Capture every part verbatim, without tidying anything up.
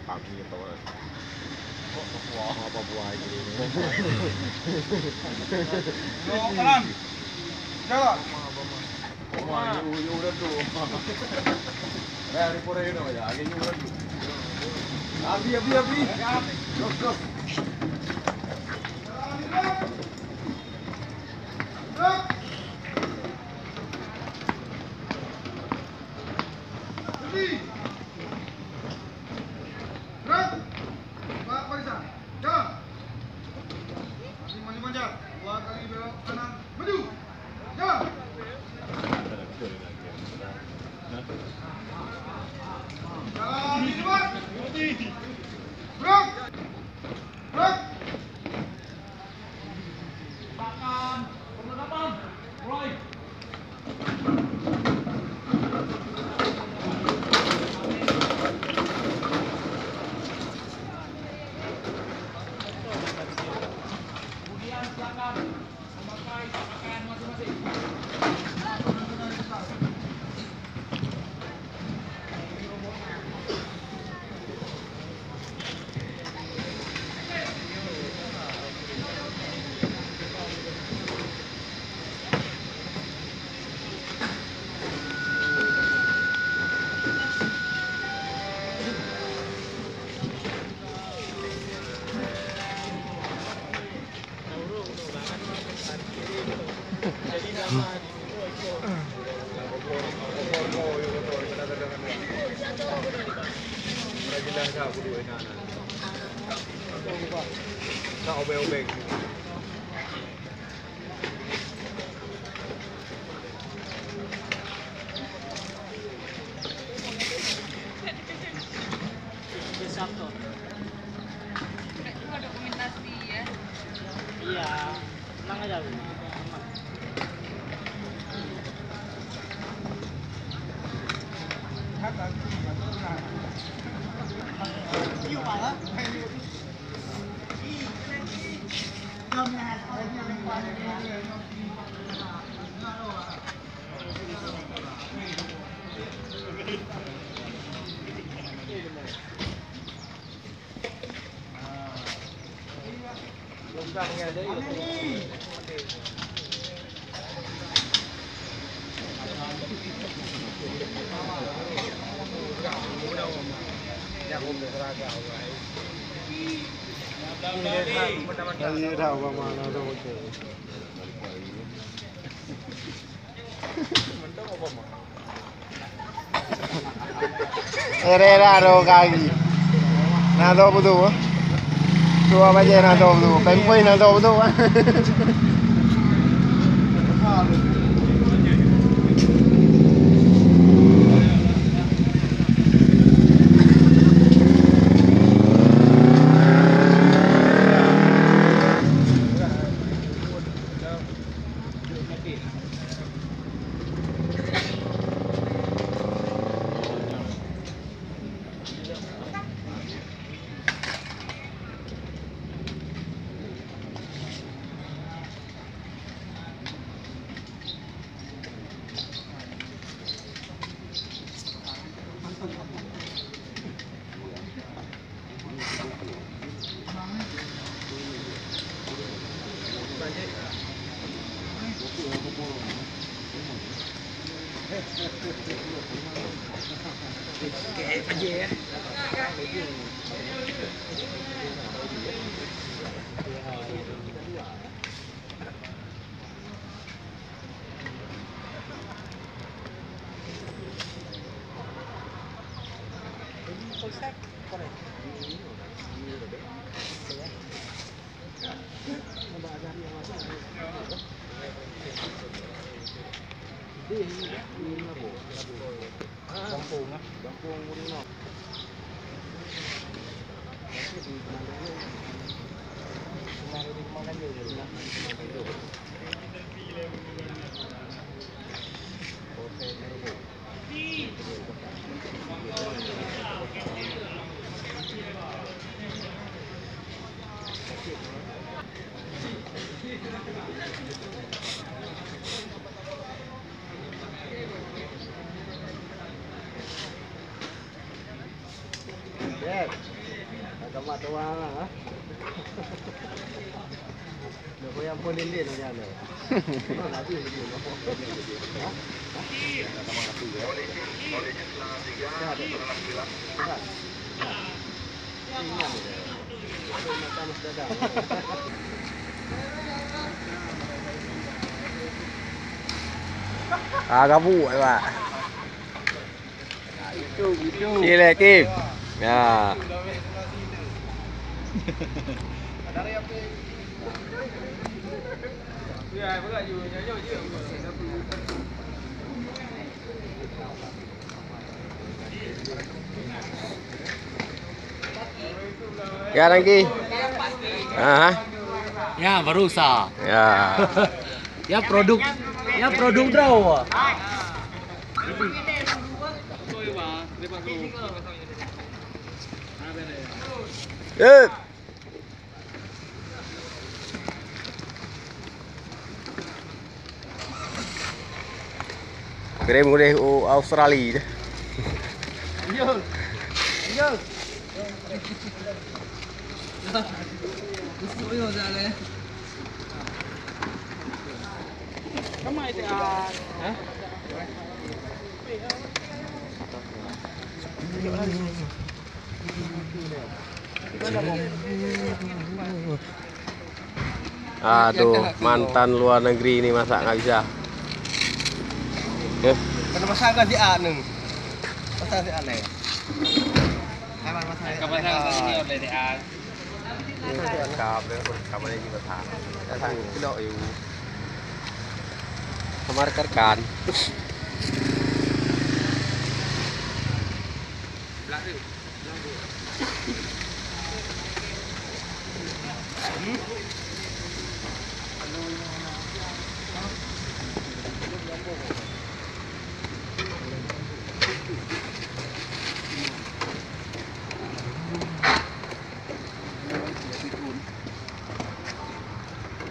Pagi atau Papua. Papua ini. Yo, kanan. Jalan. Wah, yu, yu udah tu. Nah, di Korea itu ya, lagi yu udah tu. Abi, abi, abi. Terus, terus. Gerak! Pak Barisan, jalan! Masing-masing panjang, dua kali belok kanan, maju! Jalan! Jalan di depan! Gerak! Gerak! Silakan, perlengkapan, mulai. Kemudian silakan memakai pakaian masing-masing. Dokumentasi, ya. Iya, tenang aja, Bu. Aman. Era-era roh kaki. Na tho beutôi. Dua bajèe na tho beutôi. Pempoi na tho beutôi. Agama doang lah, ha? Nak goyang pun lilin macam mana? Ah, gabuk, eh, Pak. Cile, Kim. Ya. Ya, Rangki. Ah. Ya, baru sa. Ya. Ya, produk, ya, produk draw. Eh. Kirim udeh u Australia deh. Ayo. Ayo. Busuk yo dah leh. Kamu itu ah. Hah? Aduh, mantan luar negeri ni masak nggak bisa. Eh. Kena masak kan si A ni. Masak si A ni. Hai, masak si A. Kau masak sini oleh si A. Kap dia, kap dia ni masak. Masak kilo you. Sama rekan-rekan.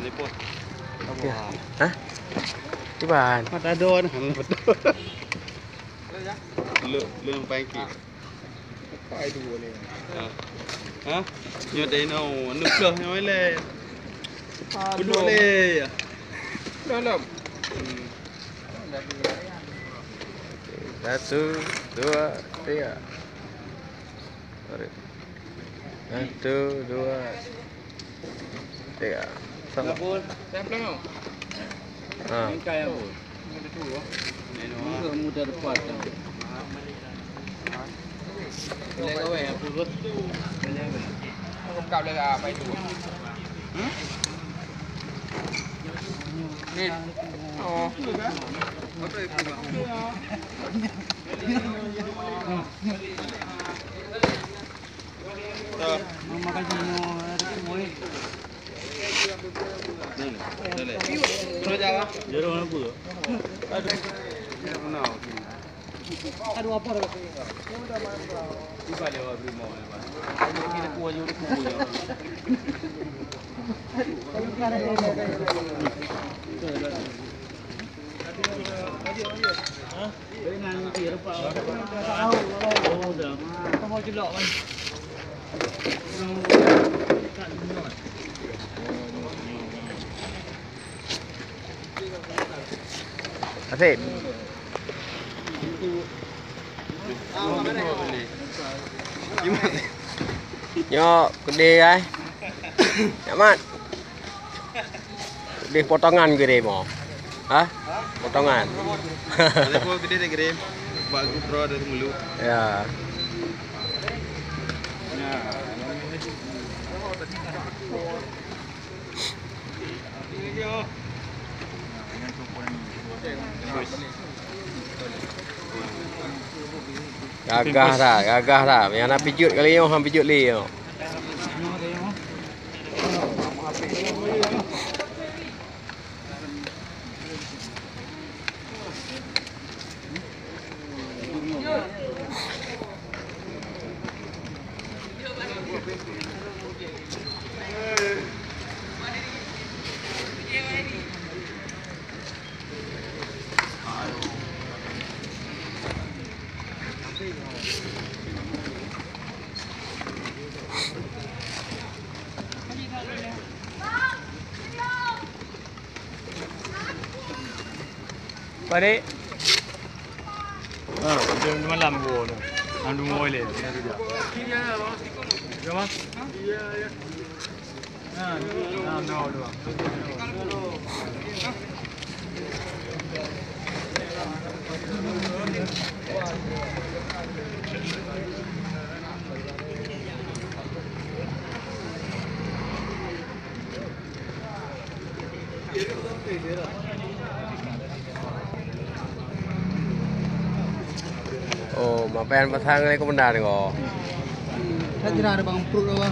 Telepon. Hah? Iban. Mata don. Lu, lu yang paling kiri. Apa itu ni? Ha? Ha? Nyoe dai nyoe, anu peuleuh nyoe lé. Aduh. Duduk lé. Dalam. Hmm. Satu, dua, tiga. Tarik. Satu, dua, tiga. Salah. Siapa? Ha. Muda depan. Lengkap dah apa itu? Hmm? Ni. Oh. Asep. Nyoe keudeh ai. Nyak mat. Deh potongan gede mo. Hah? Potongan. Ada po gede deh gede. Bak GoPro ada mulu. Ya. Ya. Gagah dah, gagah dah. Yang nak pijut kali nyoh, han pijut lé nyoh. Balik. Ha, dia malam gua tu. Anu, mulai. Ya, Bang. Oh, mapan pasang lé komandan ko. Saya tidak ada bang perut apa.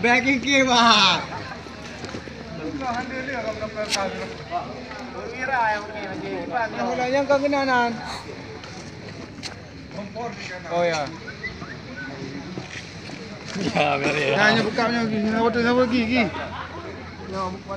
Bagi kira. Yang ulang yang kau kena nan. Oh ya. Ya, biar ya. Nah, nyoe buka nyoe, gi. Nyoe, nyoe, gi, gi. Nyoe, buka.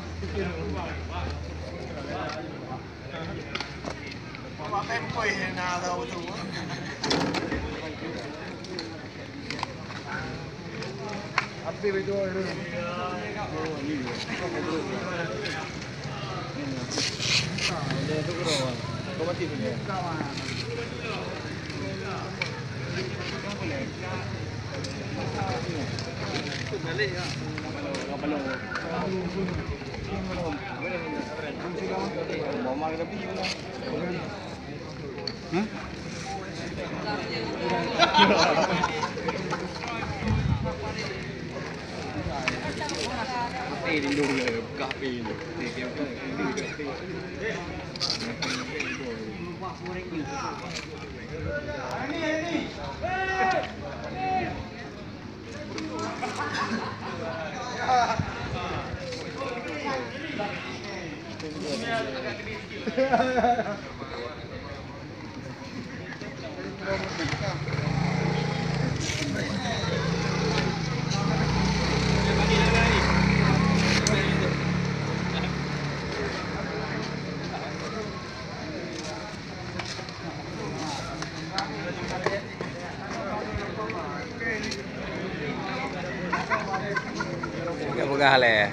Peugah-peugah lé.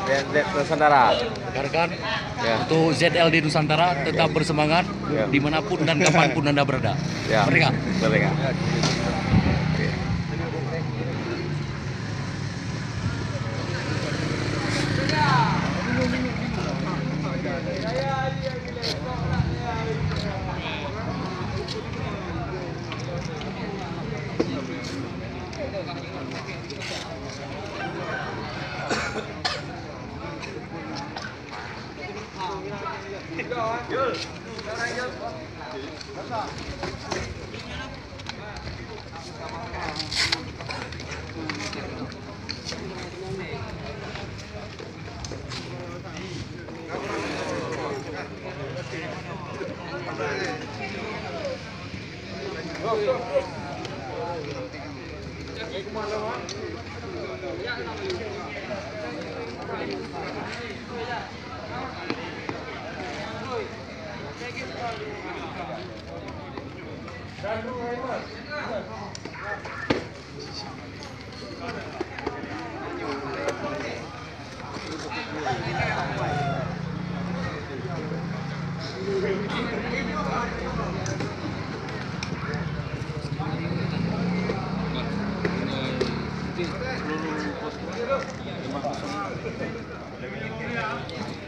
Z Z Nusantara. Rekan-rekan, ya. Untuk Z L D Nusantara tetap, ya, bersemangat, ya, dimanapun dan kapanpun Anda berada. Ya. Merdeka. Merdeka.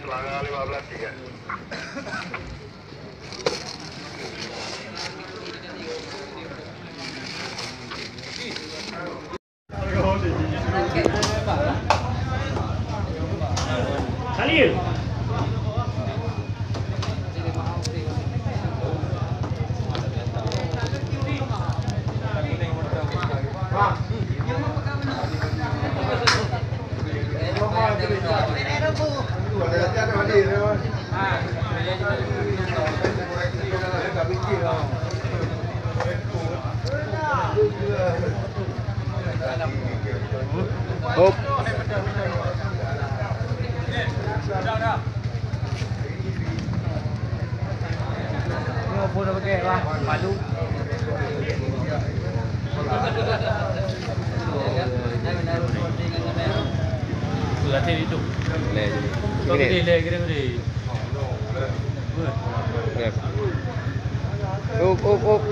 Pelanggaran lima belas tiga. Khalil. Hop. Nyoe pun pakai lah, malu. Até itu. Lé jadi. Kau gede, lé gede, gede. Up, up, up.